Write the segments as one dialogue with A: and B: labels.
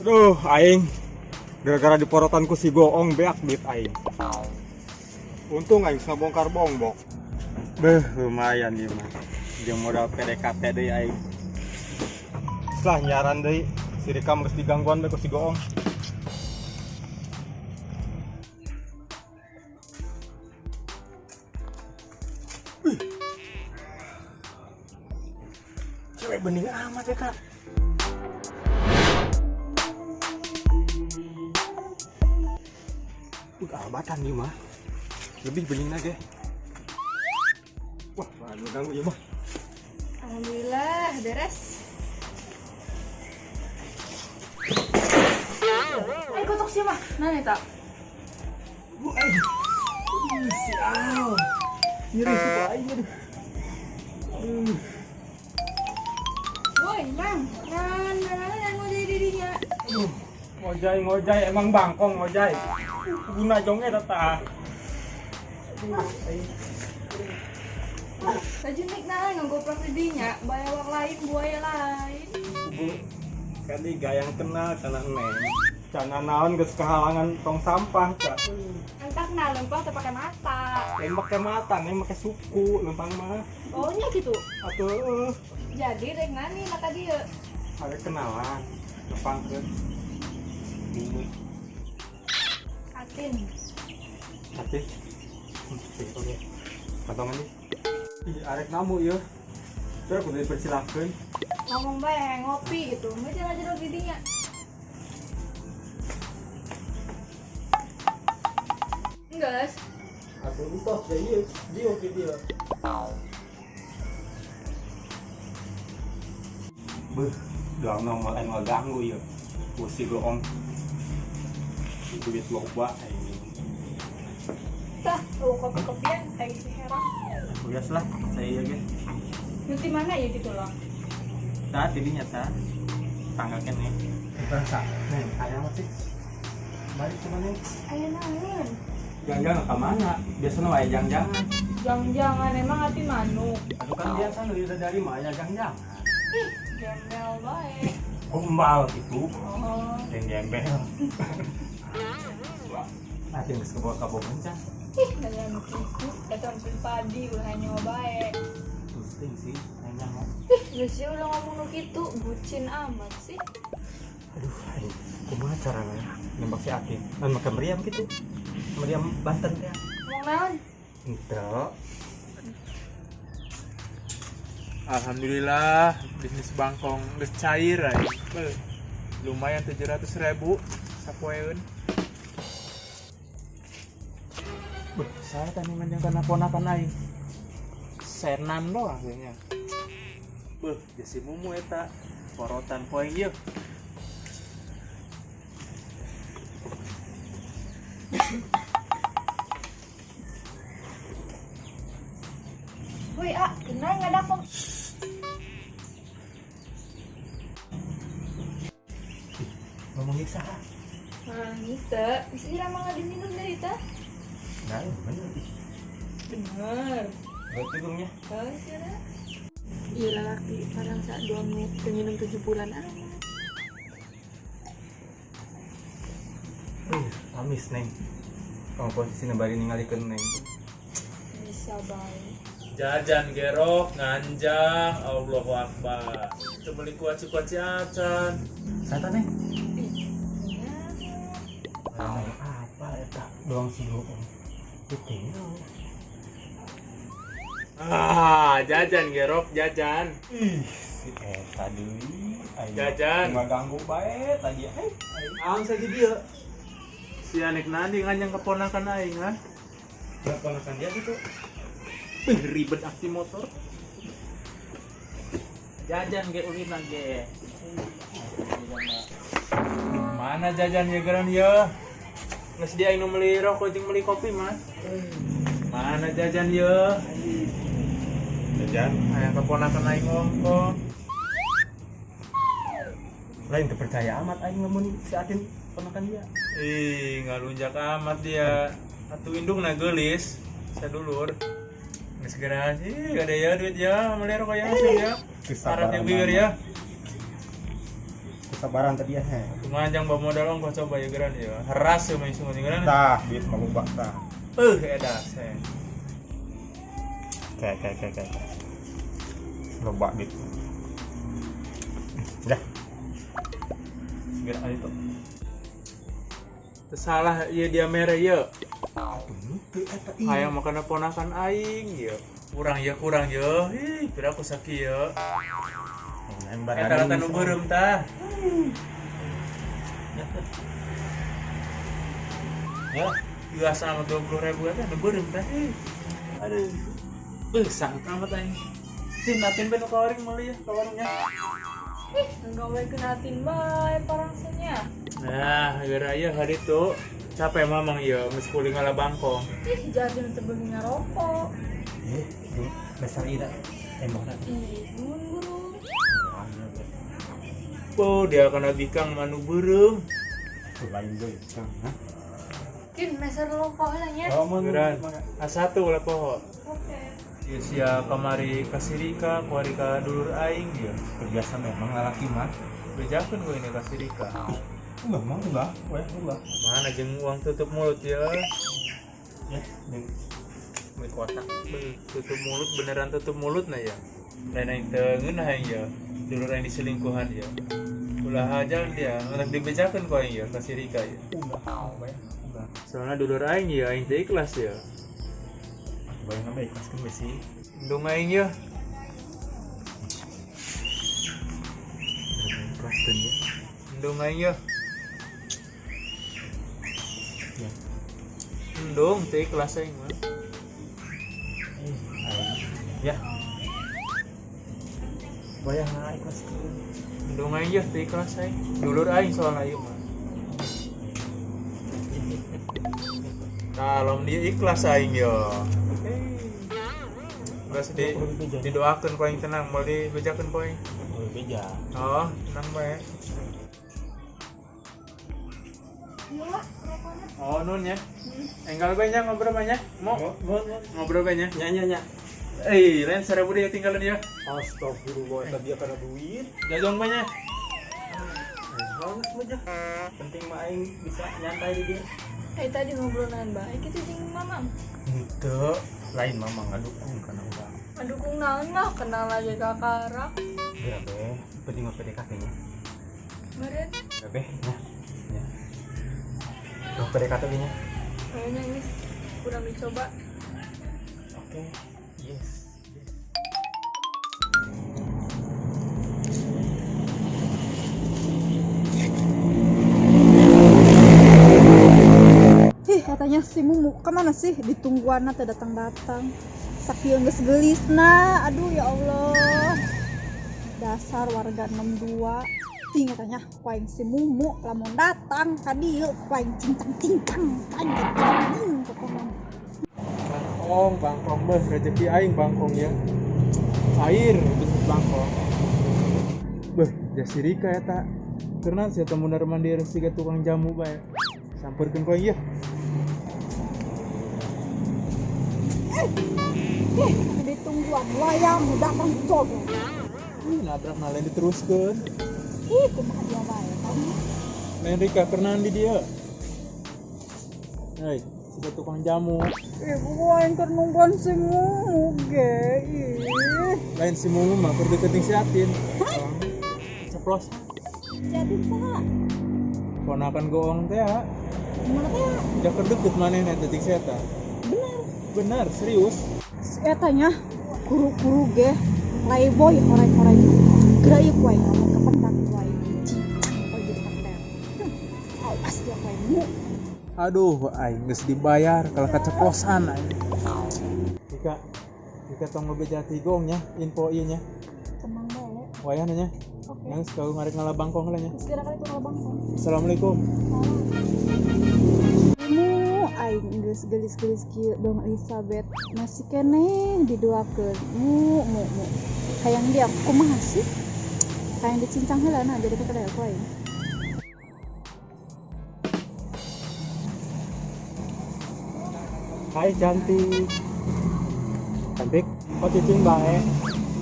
A: Duh, aing gara-gara diporotan ku si goong beak duit aing. Untung aing bisa bongkar bongbok. Beuh, lumayan ieu mah. Jeung modal PDKT deui aing. Setelah nyaran deui, si Rika geus digangguan bae ku si goong. Wih. Cewek bening amat ya, Kak. Abatan ieu mah. Lebih bening lagi. Wah, waduh ganggu ieu mah.
B: Alhamdulillah, beres. Ayo kotok sih mah. Nah nih tak.
A: Bu aing. Sial. Nyeri suku aing aduh.
B: Woi, Mang. Nah, nah, mau jadi dirinya.
A: Aduh, ngojay ngojay emang bangkong ngojay. Guna jongnya tata.
B: Laju nik nah ngegoprak didinya, bayawak lain, buaya lain.
A: Bu, kali gayang kenal karena neng. Cana naon geus kehalangan tong sampah, Kak.
B: Entak nah lempang teu pake mata.
A: Lain make mata, neng make suku lempang mah.
B: Oh nya gitu.
A: Atuh.
B: Jadi rek nani mata dia.
A: Ada kenalan, lempang ke. Minggu.
B: Atin.
A: Atin. Oke. Potongan nih. Ih, arek namu ieu. Coba kudu dipersilahkeun.
B: Ngomong bae ngopi gitu. Nggak jalan-jalan didinya. Enggak.
A: Atuh entos deh ieu. Dieu ke dieu. Beuh, doang nongol aing ngaganggu ieu. Ku si goong. Duit loba aing.
B: Tah, tuh kopi-kopian aing si herang.
A: Bias lah, saya iya ge.
B: Nanti mana ya gitu loh.
A: Tah, tidinya tah. Tangga kene. Bangsa. Neng, aya mah sih. Balik cuma neng.
B: Aya naon?
A: Jangan-jangan ke mana? Biasanya aya jang-jangan.
B: Jang-jangan emang hati manuk.
A: Aduh kan biasa nu dari mah aya jang-jangan.
B: Ih, gembel bae.
A: Gombal gitu.
B: Oh.
A: Yang gembel. Ati geus kaboga can.
B: Ih, dalam gitu. Kata pribadi ulah nyawa bae.
A: Pusing sih, nanya mau.
B: Ih, geus sih ulah ngomong nu kitu, bucin amat sih.
A: Aduh, aing kumaha carana nembak si Atin? Kan make meriam gitu. Meriam Banten teh.
B: Ngomong naon?
A: Henteu.
C: Alhamdulillah, bisnis bangkong geus cair aing. Beuh, lumayan 700.000 sapoeun. Beuh, saya tadi nganjang kana ponakan aing. Senan doang kayaknya. Beuh, jasi mumu eta. Porotan poe ieu.
B: Woi, ah, kenal nggak ada kok.
A: Ngomongin saha?
B: Nah, gitu. Bisa lama nggak diminum dari ta?
A: Nah, bener.
B: Bener.
A: Berarti gongnya?
B: Oh, kira. Iya lelaki, barang saat dua minum 7 bulan amat.
A: Amis neng. Kalau posisi bari ningalikeun neng.
B: Bisa bae.
C: Jajan gerok nganjang, Allahu Akbar. Itu beli kuaci-kuaci acan.
A: Sata neng.
B: Ih,
A: nah, apa eta doang si goong. Itu.
C: Ah, jajan gerok, jajan.
A: Ih, si eta deui.
C: Jajan.
A: Cuma ganggu bae tadi.
C: Naon saja dia? Si anek nandi nganjang keponakan aing lah.
A: Keponakan dia gitu.
C: Beuh, ribet akti motor. Jajan ge ulina ge. Mana jajan jegeran ye? Geus dia aing nu meuli rokok jeung meuli kopi mah. Mana jajan ye?
A: Jajan
C: hayang keponakan aing ngongkong.
A: Lain terpercaya amat aing lamun si Atin ponakan dia.
C: Ih, ngalunjak amat dia. Atuh indungna geulis, sadulur. Geus geura, ih gak ada ya duit ya, meuli rokok ya hasil ya.
A: Kesabaran
C: Syarat yang bibir ya.
A: Kesabaran tadi ya he.
C: Kumaha jang bawa modal ongkoh coba ya geran ya. Heras ya main semua geran.
A: Tah, duit mah loba tah.
C: Edas he.
A: Kayak kayak kayak. Loba duit. Dah. Segera kali itu.
C: Salah ieu dia mere ieu.
A: Atuh henteu eta ih.
C: Hayang makana ponakan aing ieu. Kurang ya kurang ya. Ih, pira aku sakieu.
A: Aing
C: Eta
A: barani.
C: rata nu beureum tah.
A: Ya,
C: Geus sama 20.000 eta nu beureum tah. Ih. Aduh. Beuh, sangka amat aing. Tin, atin ben ka warung meuli ya, ka warungnya.
B: Ih, gawe kenatin bae parangsanya.
C: Nah, gara ieu hari itu capek mamang ieu geus kuling ngala bangkong.
B: Ih, jadi nu teu beungi ngarokok.
A: Eh, besar ida tembokna.
B: Ih, mun guru.
C: Oh, dia kena bikang manu beureum.
A: Tuh lain deui. Hah?
B: Tin, meser rokok heula nya.
A: Oh, mun
C: Geran. A1 lah poho.
B: Oke.
C: Ieu sia kamari ka Sirika, kuari ka dulur aing ieu.
A: Biasa memang lalaki mah.
C: Bejakeun we ini ka Sirika.
A: Enggak mau enggak, weh enggak.
C: Mana jeung uang tutup mulut ya?
A: Ya, jeung beli kotak.
C: Beuh, tutup mulut beneran tutup mulut nah ya. Lain aing teu ngeunah aing ya. Dulur aing diselingkuhan ya. Ulah aja dia, ngeunah dibejakeun ku aing ya ka Sirika ya.
A: Ulah, weh, ulah.
C: Soalnya dulur aing ya aing teu ikhlas ya.
A: Bayang apa ikhlaskeun we sih.
C: Indung aing ya.
A: Ikhlaskeun ya.
C: Indung aing ya.
A: Ya.
C: Indung teu ikhlas aing mah.
A: Ih, aing. Ya. Bayang ikhlaskeun.
C: Indung aing ya teu ikhlas aing. Dulur aing soalnya ieu mah. Kalau dia ikhlas aing yo. Geus di didoakeun ku aing tenang, moal dibejakeun ku aing.
A: Oh, beja.
C: Oh, tenang bae.
B: Iya, rokoknya.
C: Oh, nun ya. Enggal bae nya ngobrol bae nya. Mau ngobrol bae nya.
A: Nya nya nya.
C: Eh, lain 1000 dia tinggalin ya.
A: Astagfirullah, eta dia kana duit.
C: Jajong bae nya.
A: Bagus aja. Penting mah aing bisa nyantai di dia.
B: Eh, tadi ngobrol naon bae kitu jeung mamang.
A: Henteu, lain mama ngadukung kana urang.
B: Ngadukung naon mah kenal aja kakarak.
A: Geura be, penting mah PDKT nya.
B: Meureun
A: Geura be, nya. Nya. Tuh PDKT ge nya.
B: kayaknya ini kurang dicoba.
A: Oke. Yes. Yes.
D: Ih, katanya si Mumu kemana sih? Ditungguan teh datang-datang. Sakieu geus geulisna. Aduh ya Allah. Dasar warga 62. Ting katanya ku aing si Mumu lamun datang ka dieu ku aing cincang-cincang kan anjing pokoknya.
C: Bangkong, bangkong beuh rezeki aing bangkong ya. Cair bisnis bangkong. Beuh, jasirika eta. Karena sia teu mundar mandir siga tukang jamu bae. Sampeurkeun ku aing ya.
D: Ih, ditungguan layang datang joget.
C: Ih, nabrak nah lain diteruskeun.
D: Ih, kumaha dia wae kamu.
C: Lain Rika kerenaan di dia. Hei, siga tukang jamu.
D: Ih, gua aing keur nungguan si Mumu ge. Ih.
C: Lain si Mumu mah keur deket jeung si Atin. Ceplos.
D: Jadi saha?
C: Ponakan goong teh ya.
D: Mana teh?
C: Ja keur deket manehna teh jeung si eta.
D: Bener.
C: Bener, serius.
D: Si eta nya kuru-kuru ge playboy horeng-horeng geura ieu ku aing lamun kependak ku aing cincang ku aing jadi kependak. Awas dia ku aing mu.
C: Aduh, aing geus dibayar kalau keceplosan aing. Rika, Rika tong ngebeja ti goong nya, info ieu nya.
D: Tenang bae.
C: Wayahna nya.
D: Oke.
C: Yang sekali ngarek ngala bangkong lah nya.
D: Geus kira kali itu bangkong.
C: Assalamualaikum.
D: Mu aing geus geulis-geulis kieu dong Elizabeth masih keneh didoakeun. Mu mu mu. Hayang dia kumaha sih? Hayang dicincang heula na jadi kekedel ku aing.
A: Hai cantik. Cantik, kok cicing bae?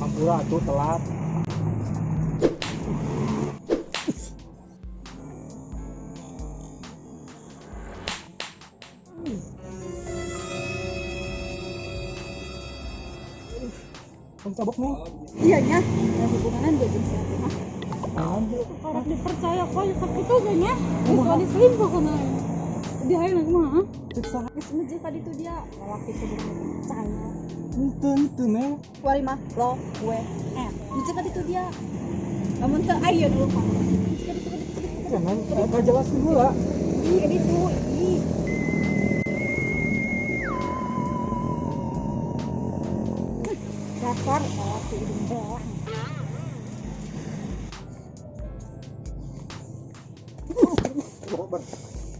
A: Hampura atuh telat. Cabok nih.
D: Iya nya, ada hubungan dia jeung si Atin mah. Karek dipercaya kok ya sakitu ge nya. Geus wani selingkuh kumaha. Dia hayang kumaha?
A: Cek saha?
D: Geus meje tadi tuh dia lalaki kudu dipercaya.
A: Henteu Neng.
D: Kuari mah lo gue N. Meje tadi tuh dia. Lamun teu aya dulu kan.
A: Jangan, enggak jelas dulu lah.
D: Ih, itu, ih. Dasar lalaki hidung belang.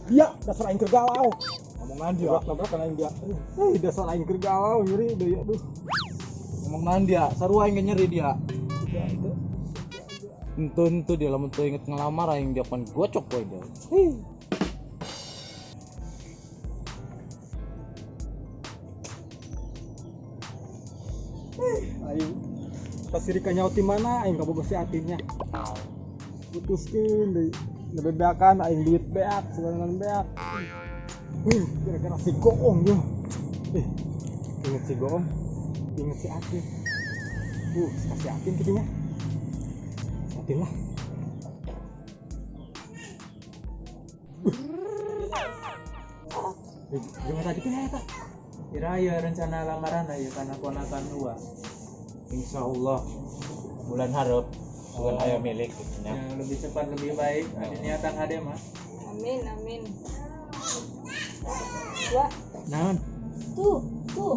A: Dia dasar aing keur galau. Ngomongan dia. Nabrak aing dia. Dasar aing keur galau nyeri deui aduh.
C: Ngomongan dia, sarua aing nyeri dia. Entu dia lamun teu inget ngelamar aing dia pan gocok we dia.
A: Aing pasirika nyaho ti mana aing kabogoh si Atinnya. Putuskeun deui. Ngebebeakan aing duit beak, sebenarnya beak. Gara-gara si Goong yo. Inget si Goong, inget si Atin. Kasih Atin kitu nya. Atin lah. Gimana tadi tuh ya, Pak?
C: Kira ya rencana lamaran aja karena ponakan dua.
E: Insyaallah bulan harap bukan ayah milik gitu ya.
C: Yang lebih cepat lebih baik. Ada niatan hade mah.
B: Amin amin. Wah.
C: Naon?
B: Tuh, tuh.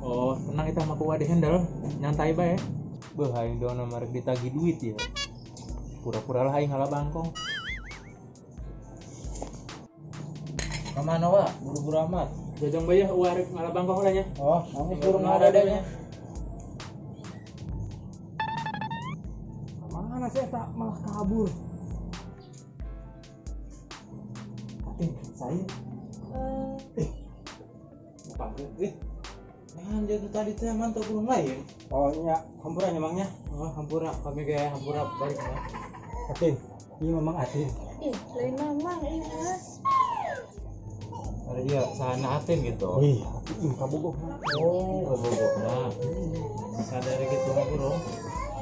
C: Oh, tenang kita mah kuat di handle. Nyantai bae. Beuh aing doona marek ditagih duit ya. Pura-pura lah aing ngala bangkong.
E: Kemana wa? Buru-buru amat.
C: Jajang bae ya uar ngala bangkong lah nya.
E: Oh, kamu buru ngadadanya.
A: Mana sih tak malah kabur. Atin, saya.
E: Panggil. Nah, jadi tadi teh mantap burung lain.
A: Oh iya, hampura emangnya.
E: Oh, hampura, kami kayak hampura balik ya.
A: Atin, ini memang Atin.
B: Ih, lain mamang ini mas.
E: Ada dia sana Atin gitu.
A: Wih, Atin kabogoh.
E: Oh, kabogoh. Nah, sadar gitu mah burung.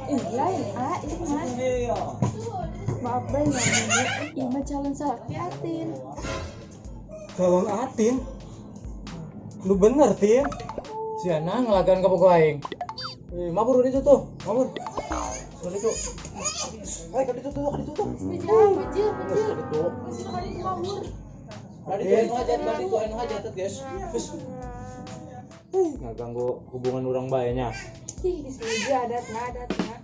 B: Ih, lain ah, ini mas. Maaf bae nya, ini mah calon salaki Atin.
A: Calon Atin? Lu bener, Tin?
E: Siana ngelagan kabogoh aing. Mabur itu tuh, mabur. Soal itu. Hai, kali itu tuh, kali itu tuh.
B: Bejil, bejil, bejil.
E: Itu.
B: Bejil kali itu mabur.
E: Tadi tuh anu hajat, tadi tuh anu hajat, guys. Nggak ganggu hubungan orang bae nya.
B: Ih, geus adat na adat na.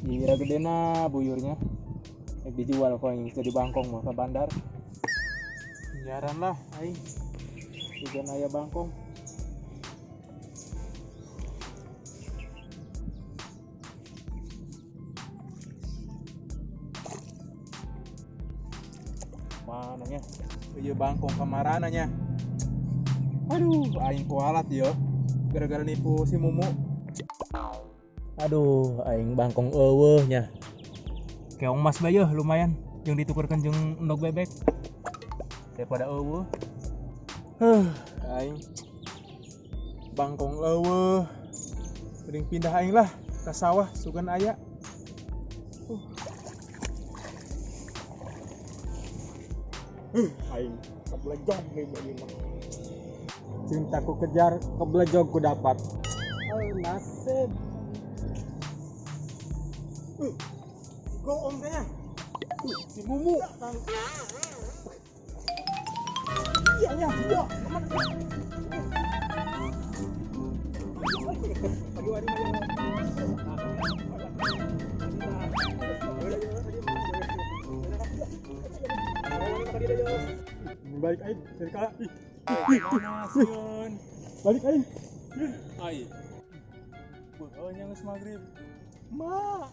C: Gila gedena buyurnya. Rek dijual kok yang jadi bangkong mah ke bandar. Jaran lah aing. Tujuan aya bangkong. Mananya? Ieu bangkong kamarana nya. Aduh, aing kualat yo. Gara-gara nipu si Mumu.
E: Aduh, aing bangkong eueuh nya.
C: Keong mas bae lumayan jeung ditukerkeun jeung endog bebek. Daripada eueuh. Aing bangkong eueuh. Mending pindah aing lah ke sawah sugan aya.
A: Aing keblejog nih bayi mah. Cintaku kejar, keblejog ku dapat. Oh, nasib. Goong kayaknya. Si Mumu. Iya, iya, iya. Balik aing, serikala. Balik aing.
C: Ai. Beuh nya geus magrib.
A: Ma.